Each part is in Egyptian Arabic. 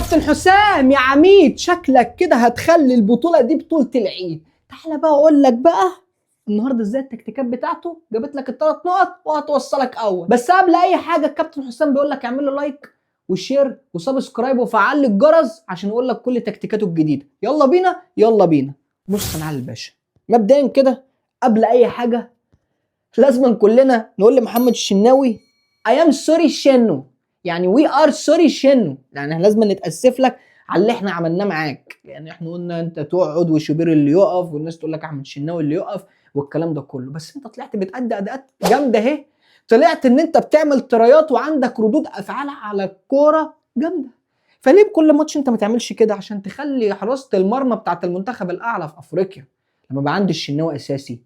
كابتن حسام يا عميد، شكلك كده هتخلي البطولة دي بطوله العيد. تعالى بقى اقول لك بقى النهارده ازاي التكتيكات بتاعته جابت لك الثلاث نقط وهتوصلك اول. بس قبل اي حاجة الكابتن حسام بيقول لك اعمل له like و share و subscribe وفعل الجرس عشان يقول لك كل تكتيكاته الجديدة. يلا بينا يلا بينا. بص يا معالي الباشا، مبدئيا كده قبل اي حاجة لازم كلنا نقول لمحمد الشناوي I am sorry شنو، يعني we are sorry شنو، يعني احنا لازم نتاسف لك على اللي احنا عملناه معاك. يعني احنا قلنا انت تقعد وشوبير اللي يقف والناس تقول لك احمد الشناوي اللي يقف والكلام ده كله، بس انت طلعت بتأدي اداءات جامدة اهي، طلعت ان انت بتعمل ترايات وعندك ردود افعال على الكورة جامدة. فليه بكل ماتش انت ما تعملش كده عشان تخلي حراسة المرمى بتاعت المنتخب الاعلى في افريقيا؟ لما بقى عندي الشناوي اساسي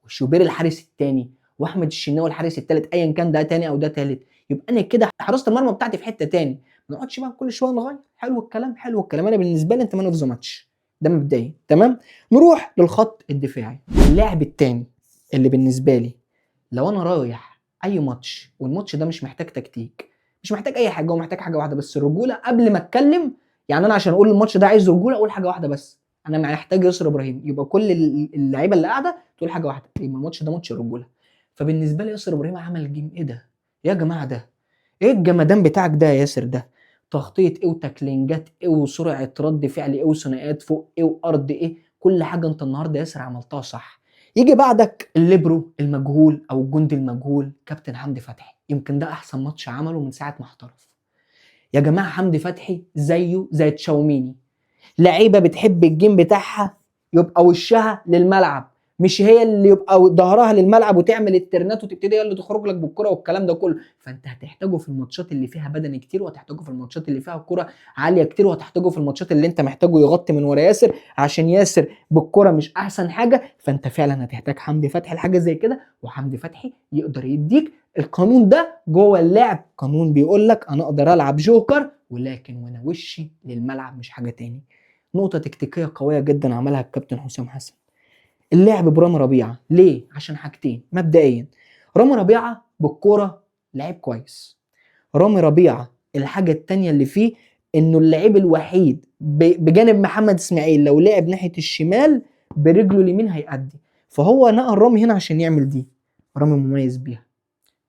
وشوبير الحارس الثاني واحمد الشناوي الحارس الثالث، ايا كان ده تاني او ده ثالث، يبقى انا كده حراسة المرمى بتاعتي في حتة تاني. ما نقعدش بقى كل شوية نغير. حلو الكلام، حلو الكلام. انا بالنسبة لي انت man of the match ده مبدئيا. تمام، نروح للخط الدفاعي. اللاعب الثاني اللي بالنسبة لي لو انا رايح اي ماتش والماتش ده مش محتاج تكتيك، مش محتاج اي حاجة، هو محتاج حاجة واحدة بس، الرجولة. قبل ما اتكلم يعني انا عشان اقول الماتش ده عايز رجوله اقول حاجة واحدة بس، انا محتاج ياسر ابراهيم. يبقى كل اللعيبة اللي قاعدة تقول حاجة واحدة، يبقى الماتش ده ماتش الرجولة. فبالنسبه لي ياسر ابراهيم عمل game، ايه ده يا جماعة؟ ده ايه الجمدان بتاعك ده يا ياسر؟ ده تغطيه ايه وتاكلينجات ايه وسرعة رد فعل ايه وثنائيات فوق ايه وارض ايه، كل حاجة انت النهارده ياسر عملتها صح. يجي بعدك الليبرو المجهول او الجندي المجهول كابتن حمدي فتحي، يمكن ده احسن ماتش عمله من ساعة ما احترف. يا جماعة حمدي فتحي زيه زي تشاوميني، لعيبة بتحب ال game بتاعها يبقى وشها للملعب، مش هي اللي يبقى ظهرها للملعب وتعمل الترنات وتبتدي هي اللي تخرج لك بالكرة والكلام ده كله. فانت هتحتاجه في الماتشات اللي فيها بدني كتير، وهتحتاجه في الماتشات اللي فيها كرة عالية كتير، وهتحتاجه في الماتشات اللي انت محتاجه يغطي من ورا ياسر عشان ياسر بالكرة مش احسن حاجة. فانت فعلا هتحتاج حمدي فتحي لحاجة زي كده، وحمدي فتحي يقدر يديك القانون ده جوه اللعب. قانون بيقول لك انا اقدر العب جوكر ولكن وانا وشي للملعب مش حاجة تاني. نقطة تكتيكية قوية جدا عملها الكابتن حسام حسن. اللعب برامي ربيعة ليه؟ عشان حاجتين. مبدئيا رامي ربيعة بالكورة لعيب كويس. رامي ربيعة الحاجة التانية اللي فيه انه اللعيب الوحيد بجانب محمد اسماعيل لو لعب ناحية الشمال برجله اليمين هيأدي، فهو نقل رامي هنا عشان يعمل دي. رامي مميز بيها،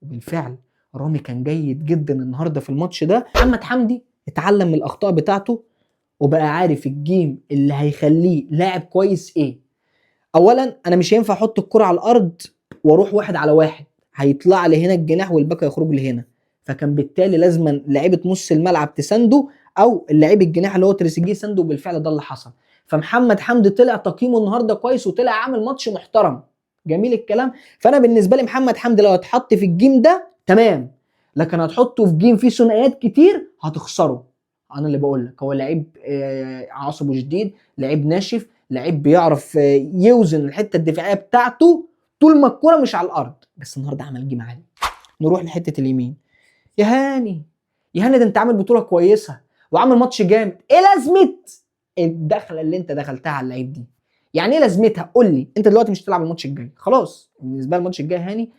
وبالفعل رامي كان جيد جدا النهارده في الماتش ده. محمد حمدي اتعلم من الاخطاء بتاعته وبقى عارف ال game اللي هيخليه لاعب كويس ايه. اولا انا مش هينفع احط الكرة على الارض واروح واحد على واحد، هيطلع لي هنا الجناح والباك هيخرج لي هنا، فكان بالتالي لازما لعيبة نص الملعب تسانده او اللعيب الجناح اللي هو تريزيجيه يسانده، وبالفعل ده اللي حصل. فمحمد حمدي طلع تقييمه النهارده كويس وطلع عامل ماتش محترم. جميل الكلام. فانا بالنسبة لي محمد حمدي لو اتحط في ال game ده تمام، لكن هتحطه في game فيه ثنائيات كتير هتخسره. انا اللي بقول لك هو لعيب عصبه شديد، لعيب ناشف، لعيب بيعرف يوزن الحتة الدفاعية بتاعته طول ما الكورة مش على الارض. بس النهارده عمل game عالي. نروح لحته اليمين. يا هاني يا هاني، ده انت عامل بطوله كويسة وعامل ماتش جامد، ايه لازمه الدخلة اللي انت دخلتها على اللعيب دي؟ يعني ايه لازمتها؟ قول لي. انت دلوقتي مش هتلعب الماتش الجاي خلاص، بالنسبة للماتش الجاي هاني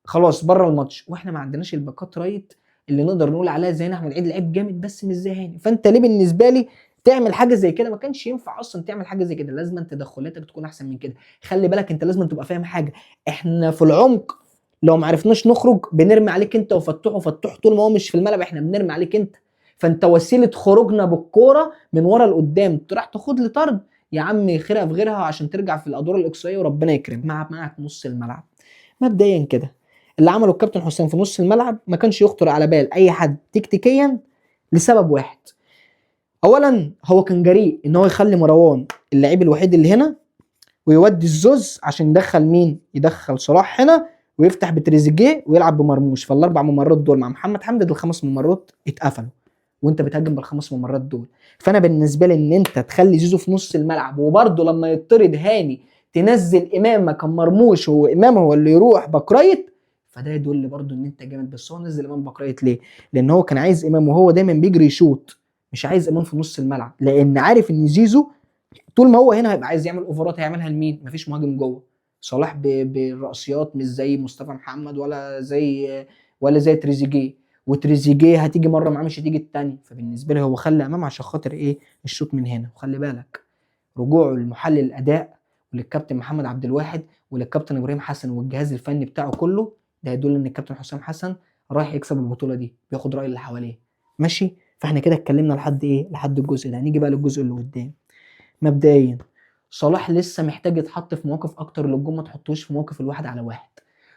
خلاص بره الماتش، واحنا ما عندناش الباكات right اللي نقدر نقول عليها زي احمد عيد، لعيب جامد بس مش زي هاني. فانت ليه بالنسبة لي تعمل حاجة زي كده؟ ما كانش ينفع اصلا تعمل حاجة زي كده، لازم تدخلاتك تكون احسن من كده. خلي بالك انت لازم تبقى فاهم حاجة، احنا في العمق لو ما عرفناش نخرج بنرمي عليك انت وفتوح، وفتوح طول ما هو مش في الملعب احنا بنرمي عليك انت، فانت وسيلة خروجنا بالكورة من ورا لقدام. تروح تاخد لي طرد يا عم خيرها في غيرها عشان ترجع في الادوار الاقصائية وربنا يكرم. معك نص الملعب مبدئيا كده اللي عمله الكابتن حسام في نص الملعب ما كانش يخطر على بال اي حد تكتيكيا لسبب واحد. اولا هو كان جريء ان هو يخلي مروان اللعيب الوحيد اللي هنا ويودي الزوز عشان يدخل مين؟ يدخل صلاح هنا ويفتح بتريزيجيه ويلعب بمرموش. فالاربع ممرات دول مع محمد حمدي دول الخمس ممرات اتقفلوا، وانت بتهاجم بالخمس ممرات دول. فانا بالنسبة لي ان انت تخلي زيزو في نص الملعب، وبرده لما يطرد هاني تنزل امام مكان مرموش وامام هو اللي يروح back right، فده يدل برده ان انت جامد. بس هو نزل امام back right ليه؟ لان هو كان عايز امام وهو دايما بيجري يشوط، مش عايز امام في نص الملعب، لان عارف ان زيزو طول ما هو هنا هيبقى عايز يعمل اوفرات، هيعملها لمين؟ مفيش مهاجم جوه. صلاح بالرأسيات مش زي مصطفى محمد ولا زي تريزيجيه، وتريزيجيه هتيجي مرة معاه مش هتيجي الثانية. فبالنسبه لي هو خلى امام عشان خاطر ايه؟ الشوط من هنا. وخلي بالك رجوعه لمحلل الاداء وللكابتن محمد عبد الواحد وللكابتن ابراهيم حسن والجهاز الفني بتاعه كله، ده يدل ان الكابتن حسام حسن رايح يكسب البطولة دي، بياخد راي اللي حواليه. ماشي. فاحنا كده اتكلمنا لحد ايه؟ لحد الجزء ده. هنيجي بقى للجزء اللي قدام. مبدئيا صلاح لسه محتاج يتحط في مواقف اكتر للجون، ما تحطوش في موقف الواحد على واحد.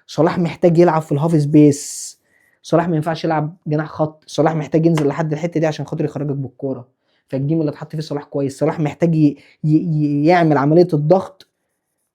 صلاح محتاج يلعب في ال half space، صلاح ما ينفعش يلعب جناح خط، صلاح محتاج ينزل لحد الحتة دي عشان خاطر يخرجك بالكورة. فال game اللي اتحط فيه صلاح كويس. صلاح محتاج يعمل عملية الضغط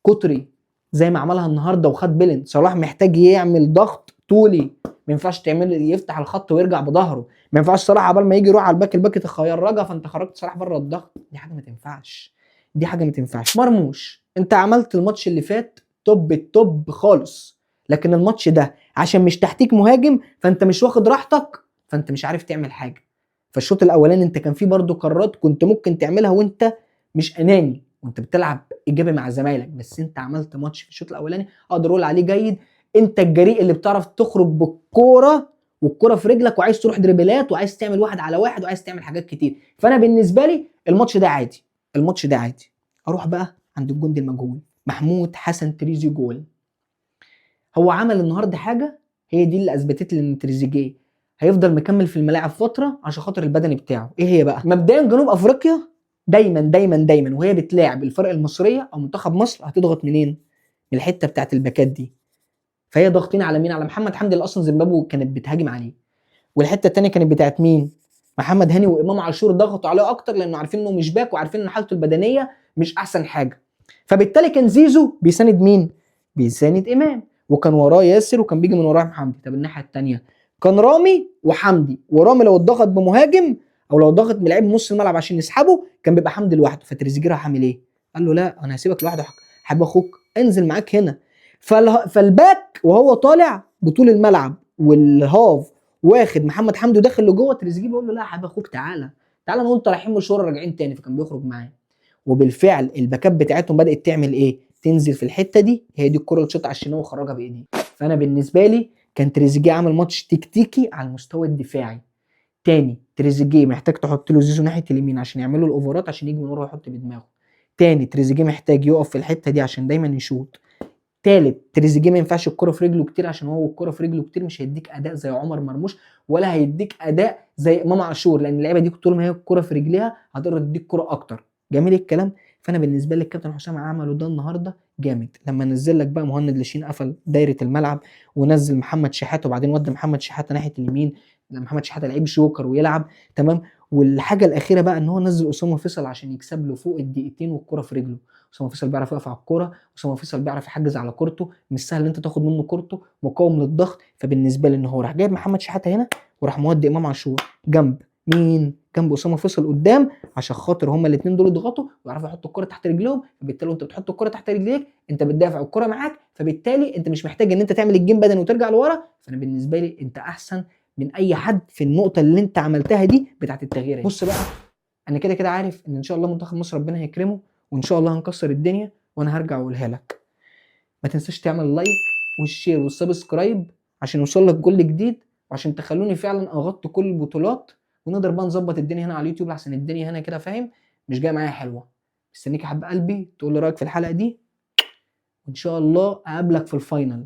قطري زي ما عملها النهارده وخد بلن. صلاح محتاج يعمل ضغط طولي، ما ينفعش تعمل يفتح الخط ويرجع بظهره، ما ينفعش صلاح عبال ما يجي يروح على ال back ال back تخرجها فانت خرجت صلاح بره الضغط. دي حاجة ما تنفعش، دي حاجة ما تنفعش. مرموش انت عملت الماتش اللي فات top ال top خالص، لكن الماتش ده عشان مش تحتيك مهاجم فانت مش واخد راحتك، فانت مش عارف تعمل حاجة. فالشوط الاولاني انت كان فيه برضو قرارات كنت ممكن تعملها وانت مش اناني وانت بتلعب ايجابي مع زمايلك، بس انت عملت ماتش في الشوط الاولاني اقدر اقول عليه جيد. انت الجريء اللي بتعرف تخرج بالكورة والكوره في رجلك وعايز تروح دريبلات وعايز تعمل واحد على واحد وعايز تعمل حاجات كتير. فانا بالنسبة لي الماتش ده عادي، الماتش ده عادي. اروح بقى عند الجندي المجهول محمود حسن تريزيجول. هو عمل النهارده حاجة هي دي اللي اثبتت لي ان تريزيجيه هيفضل مكمل في الملاعب فترة عشان خاطر البدني بتاعه. ايه هي بقى؟ مبدئيا جنوب افريقيا دايما دايما دايما وهي بتلاعب الفرق المصرية او منتخب مصر هتضغط منين؟ من الحتة بتاعت الباكات دي. فهي ضاغطين على مين؟ على محمد حمدي اللي اصلا زيمبابوي كانت بتهاجم عليه. والحتة الثانية كانت بتاعت مين؟ محمد هاني وامام عاشور ضغطوا عليه اكتر لانه عارفين انه مش back وعارفين ان حالته البدنية مش احسن حاجة. فبالتالي كان زيزو بيساند مين؟ بيساند امام، وكان وراه ياسر وكان بيجي من وراه حمدي. طب الناحية الثانية كان رامي وحمدي، ورامي لو اتضغط بمهاجم او لو ضغط من لعيب نص الملعب عشان يسحبه كان بيبقى حمدي لوحده. فتريزيجيه راح عامل ايه؟ قال له لا انا هسيبك لوحدك حبيب اخوك انزل معاك هنا. فال back وهو طالع بطول الملعب وال half واخد محمد حمدي وداخل لجوه، تريزيجيه بيقول له لا يا حبيب اخوك تعالى تعالى انا وانت رايحين مشوار راجعين تاني. فكان بيخرج معاه، وبالفعل الباكات بتاعتهم بدات تعمل ايه؟ تنزل في الحتة دي، هي دي الكره اللي اتشاط على الشناوي وخرجها بايديه. فانا بالنسبة لي كان تريزيجيه عمل ماتش تكتيكي على المستوى الدفاعي. تاني تريزيجيه محتاج تحط له زيزو ناحية اليمين عشان يعملوا الاوفرات عشان يجي من ورا ويحط بدماغه. تاني تريزيجيه محتاج يقف في الحتة دي عشان دايما يشوط. تالت تريزيجيه ما ينفعش الكره في رجله كتير، عشان هو الكره في رجله كتير مش هيديك اداء زي عمر مرموش ولا هيديك اداء زي امام عاشور، لان اللعيبة دي طول ما هي الكره في رجليها هتقدر تديك كره اكتر. جميل الكلام. فانا بالنسبة لي الكابتن حسام عمله ده النهارده جامد. لما نزل لك بقى مهند لاشين قفل دايرة الملعب ونزل محمد شحاته، وبعدين ودى محمد شحاته ناحية اليمين، محمد شحاته لعيب جوكر ويلعب تمام. والحاجة الاخيرة بقى ان هو نزل اسامة فيصل عشان يكسب له فوق الدقيقتين والكره في رجله. اسامة فيصل بيعرف يقف على الكورة، اسامة فيصل بيعرف يحجز على كورته، مش سهل ان انت تاخد منه كورته، مقاوم للضغط. فبالنسبه لي ان هو راح جايب محمد شحاته هنا وراح مودي امام عاشور جنب مين؟ جنب اسامة فيصل قدام، عشان خاطر هما الاثنين دول يضغطوا ويعرفوا يحطوا الكره تحت رجليهم. فبالتالي وانت بتحط الكره تحت رجليك انت بتدافع الكره معاك، فبالتالي انت مش محتاج ان انت تعمل ال game بدني وترجع لورا. فانا بالنسبة لي انت احسن من اي حد في النقطة اللي انت عملتها دي بتاعت التغيير. بص بقى، انا كده كده عارف ان ان شاء الله منتخب مصر ربنا هيكرمه وان شاء الله هنكسر الدنيا، وانا هرجع واقولها لك. ما تنساش تعمل like وال share وال subscribe عشان يوصل لك كل جديد، وعشان تخلوني فعلا اغطي كل البطولات ونقدر بقى نظبط الدنيا هنا على اليوتيوب، لحسن الدنيا هنا كده فاهم مش جاية معايا حلوة. مستنيك يا حبيب قلبي تقول لي رايك في الحلقة دي، وان شاء الله اقابلك في ال final.